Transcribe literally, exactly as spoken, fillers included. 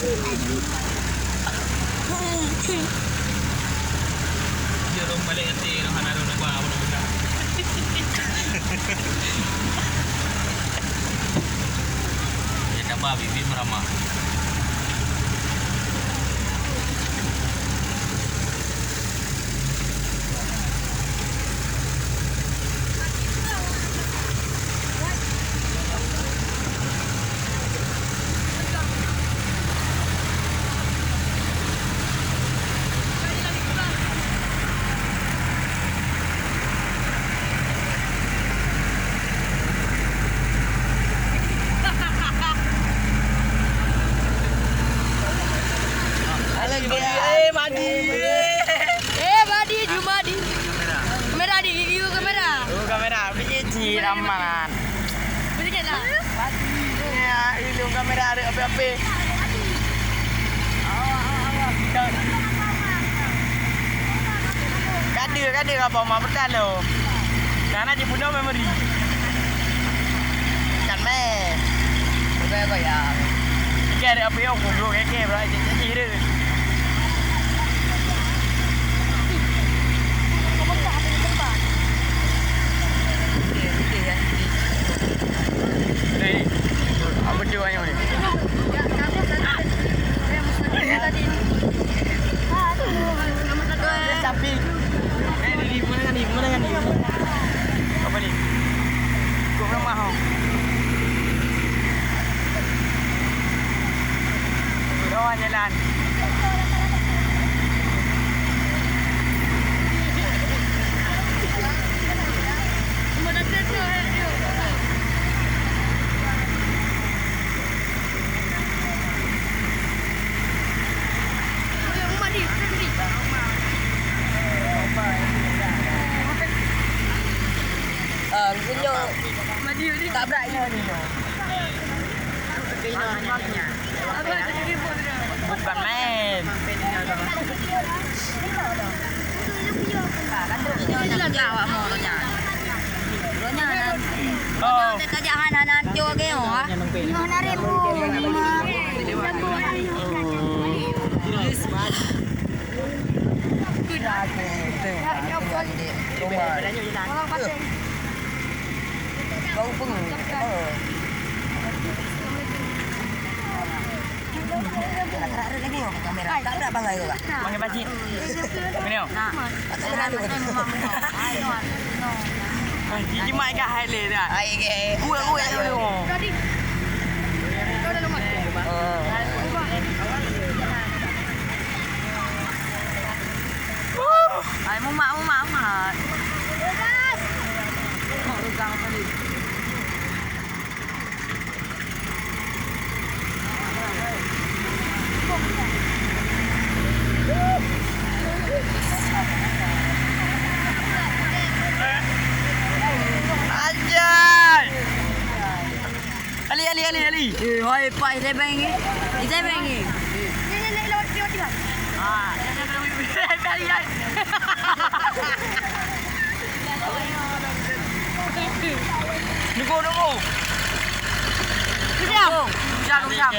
Jeuet lôn balek até lôn hana lôn ba, lôn ba. Ya, taba bibit meurama. Eh, Madi. Eh, Madi, Jumadi. Kamera di, di, di kamera. Oh, kamera. Biji ji raman. Biji ji lah. Ya, ilung kamera ada apa-apa. Kada, kada apa mak betul lo. Nah, nak dibunuh memori. Kan meh. Bukan goyang. Oke, ada apa yang goblok, oke, bro. Jadi, jadi. Hei, apa tu ayam ni? Sapi. Eh, ni, ni, mana ni? Mana ni? Apa ni? Kok ramah, oh. Lawan jalan. Ah, geunyoe tabrak nyoe ni. Bukan main. Oh. Bau pengul. Kamera. Tak ada bangai kau, Kak. Pakai baju. Ini, oh. Nah. Kamera ni. Ai, no, no. Ah, jimat kah hai le dah? Ai, ke. Kuat, kuat dulu. Tadi. Kau dah lemak. Oh. Ai, mumat, mumat, mumat. Mak pegang tadi. Anjay! Ali, Ali, Ali, Ali. Eh, hai, pai saya bang ni. Saya bang ni. Ni, ni, ni, lewat, lewat, lewat. Ah, saya bang ni. Nunggu, nunggu. Kejam. Kejam, kejam.